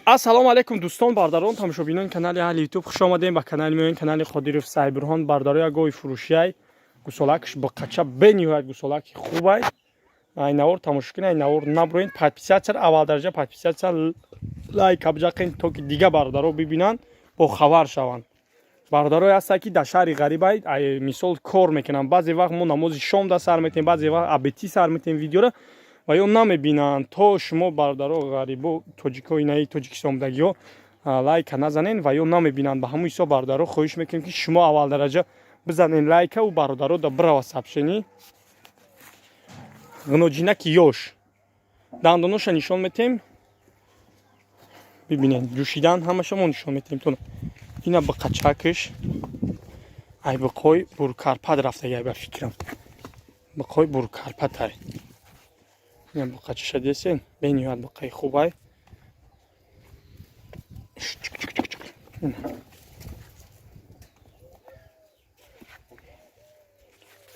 Ассалому алайкум, дӯстон, бародарон, тамошобинони канали Аҳли Ютуб. Хуш омадем ба канали меоин, канали Қодиров Сайбурҳон. Бародаро, як гови фурӯшиай, гусолакш биқача, бениҳоят гусолаки хубай. Ай навор тамошо кунед, ай навор наброен. Подписаться, аввал дараҷа подписаться, лайк абҷақен, то ки дига бародаро бибинанд, бохабар шаванд. Бародарое ҳастанд, ки дар шаҳри ғарибай, мисол, кор мекунанд. Баъзе вақт мо намози шом да сар метем, баъзе вақт абетӣ сар метем видеора ва ё намебинанд. То шумо, бародаро, ғарибо, тоҷикои наи Тоҷикистон будагиҳо, лайка назанен ва ё намебинанд. Ба ҳамун ҳисоб, бародаро, хоҳиш мекунем, ки шумо аввал дараҷа бизанен лайка у бародаро да бирава сообщение. Ғиноҷинаки ёш, дандоноша нишон метем, бибинед, ҷӯшидан ҳамаша мо нишон метем. То ина биқачакш, ай биқои буркарпат рафтагай, ба фикрам, биқои буркарпатай. Ина биқачаша десен, бениҳоят биқаи хубай.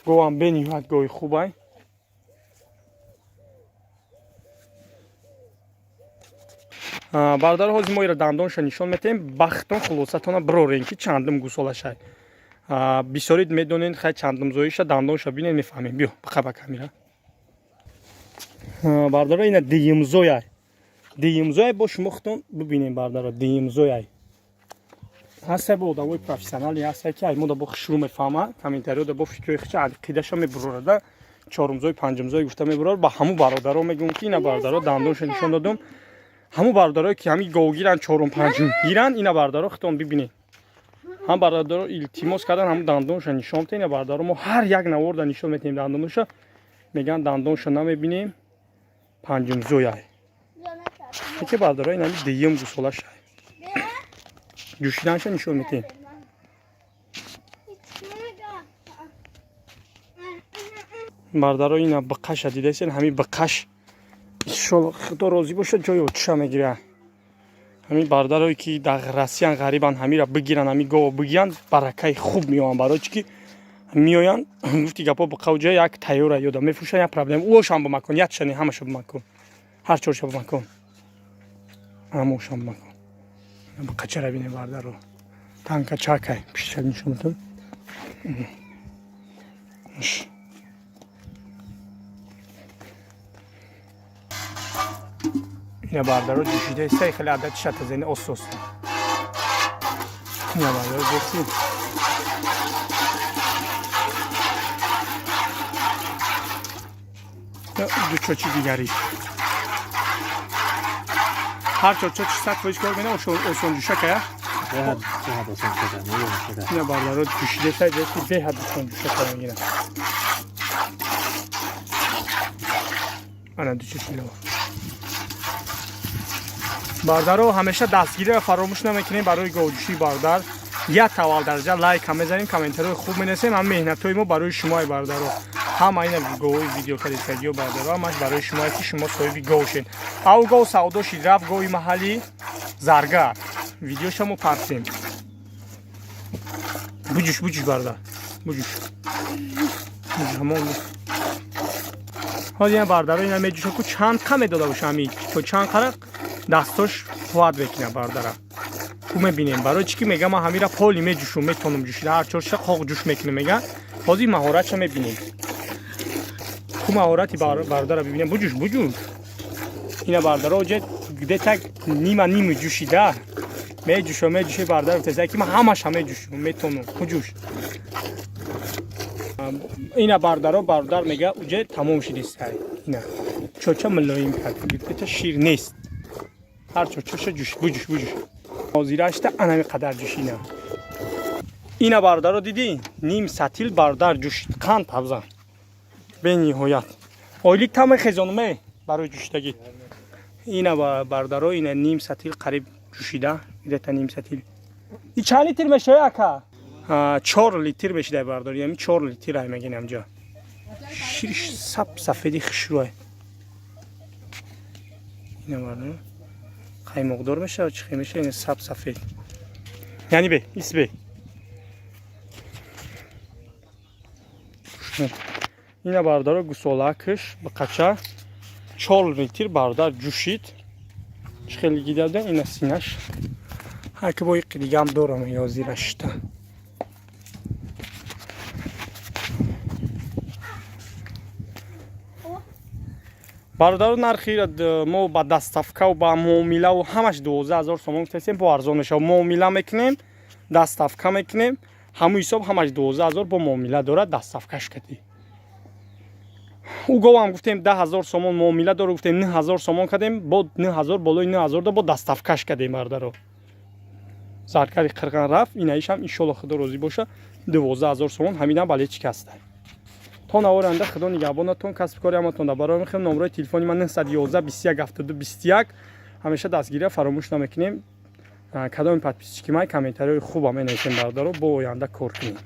Говам бениҳоят гови хубай. Бародаро, ҳозир мо ира дандонша нишон метаҳем, бахтон хулосатона бирорем, ки чандум гусолашай. Бисёрид медонед, хай, чандумзоиша дандонша бинед, мефаҳмем. Биё, биқа ба камера, бародаро. Ина дуюмзояй, дуюмзояй. Бо шумо худтон бибинем, бародаро, дуюмзояй. Ҳастай бо одамои профессионали ҳастай, ки аймода бо хушрӯ мефаҳма, комментариёда бо фикрҳои хича ақидаша мебурорада, чорумзой, панҷумзой гуфта мебурор. Ба ҳамун бародаро мегӯм, ки ина, бародаро, дандонша нишон додум. Ҳамун бародарое, ки ҳамин гов гиранд, чорум, панҷум гиранд, ина, бародаро, худтон бибинед. Ҳам бародаро илтимос кардан, ҳамун дандонша нишон бите. Ина, бародаро, мо ҳар як наворда нишон метаҳем дандоноша, мегӯянд, дандонша намебинем, панҷумзояй. Яке, бародаро, ин ҳами дуюм гусолашай, ҷӯшиданша нишон метаҳем. Бародаро, ина биқаша дидасен, ҳамин биқаш, иншолло, Худо розӣ бошад, ҷои отиша мегирад. Ҳамин бародарое, ки дар Россиян, ғарибанд, ҳамира бигиранд, ҳамин гово бигиранд, баракаи хуб меоянд. Барои чӣ ки меоянд, гуфти гапо, биқавҷа як тайёра ёда мефурӯшанд, як проблема ӯошам бимакун, якшани ҳамаша бимакун, ҳар чорша бимакун, ҳамаошам бимакун. Биқачара бинем, бардаро, танка чакай, пишчак нишон метон. Ина, бардаро, ҷӯшида истай, хеле адад шата зени осос. Ина, бардаро, деси. Ду чочи дигари, ҳар чор чочи 100% кор мена, осон ҷӯшакая. Беҳад осон шуда, мелом шуда. Ина, бардаро, ҷӯшида истай, деси, беҳад осон ҷӯшака мегирад. Ана ду чочи лава. Бардаро, ҳамеша дастгириро фаромӯш намекунем барои говҷӯшии бародар. Як аввал дараҷа лайка мезанем, комментариҳои хуб менависем. Ҳам меҳнатҳои мо барои шумои, бародаро, ҳама ина говои видео кардистагиё, бародаро, ҳамаш барои шумое, ки шумо соҳиби гов шед. Ав гов савдо шид, рафт, гови маҳалли заргар, видеоша мо партем. Буҷуш, буҷуш, бародар, буҷуш, ҳамон. Ҳозир ина, бародаро, ина меҷӯша ку, чанд қа медода боша, ҳами то чанд қара дастош қувват мекунад, бардара, ку мебинем. Барои чӣ ки мега, ман ҳамира поли меҷӯшум, метонам ҷӯшида, ҳар чорша қоқ ҷӯш мекунам, мега. Ҳозир маҳоратша мебинем ку, маҳорати бародара бибинем. Буҷӯш, буҷӯш. Ина, бардаро, оҷа где-то нима ними ҷӯшида, меҷӯшо, меҷӯше, бардар гуфтеса, ки ман ҳамаша меҷӯшум, метонам. Буҷӯш. Ина, бардаро, бародар мега, уҷа тамом шидистай. Ина чоча мулоим кард, где-то шир нест, ҳар чочаша ҷӯш. Буҷӯш, буҷӯш. Ҳозирашта анами қадар ҷӯшина. Ина, бародаро, дидӣ, ним сатил бародар ҷӯшид, қанд пабзан, бениҳоят ойлик та мехезонуме барои ҷӯшидагӣ. Ина, бародаро, ина ним сатил қариб ҷӯшида, где-то ним сатил. И чанд литр мешавад, ака? 4 литр мешида, бародар, ями 4 литр ай мегин. Амҷа шириш сап сафеди хушрӯай. Ина, бародар, қаймоқдор мешавад, чӣ мешавад? Ина сап сафед, яъни бе ис бе. Ина, бародаро, гусолакш биқача 4 литр, бародар, ҷӯшид. Чӣ хеле гида будем, ина синаш. Ҳар ки бо иқи дигаам дорам, ё зирашта. Бародару, нархи мо ба доставкаву ба муомилаву ҳамаш 12 000 сомон гуфтастем, бо арзон мешава. Муомила мекунем, доставка мекунем, ҳамун ҳисоб ҳамаш 12 000 бо муомила дорад, доставкаш кардӣ. Ӯ говам гуфтем 10 000 сомон муомила дорад, гуфтем 9000 сомон кардем, бо 9000 болои 9000 да бо доставкаш кардем. Бародаро, заргари қирған рафт, инаишам иншолло худо розӣ боша, 12 000 сомон ҳаминам бале чӣ каста. То навори оянда худо нигаҳбонатон, касби кори ҳаматон да барои мехоҳем. Номерои телефони ман 911 21 72 21. Ҳамеша дастгирия фаромӯш намекунем. Кадоми подписчики май комментариҳои хубам менависем, бародаро, бо оянда кор кунем.